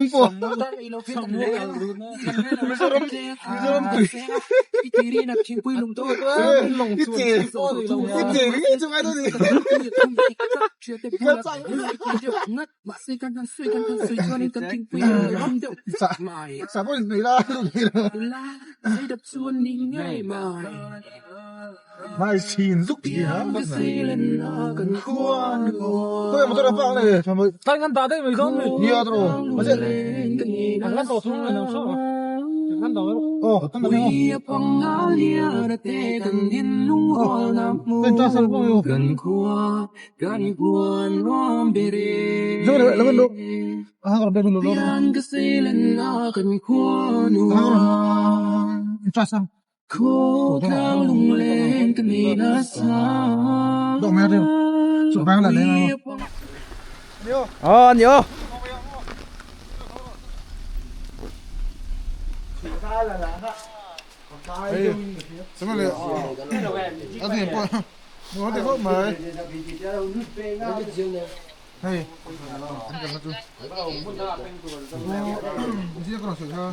Mizoram Mizoram tui i che i che ringawt chu ngai dawn ni sa pawh in nei la Mai chin zuk tih hi khawi motor a park le Tlai kan dah daih mai dawn mi Nia tawh mahse an lan tawh thung an saw an lan tawh aw kan dah daih aw Ờ nhiều. Hei an kalna chu zia ka rawn sawi kha.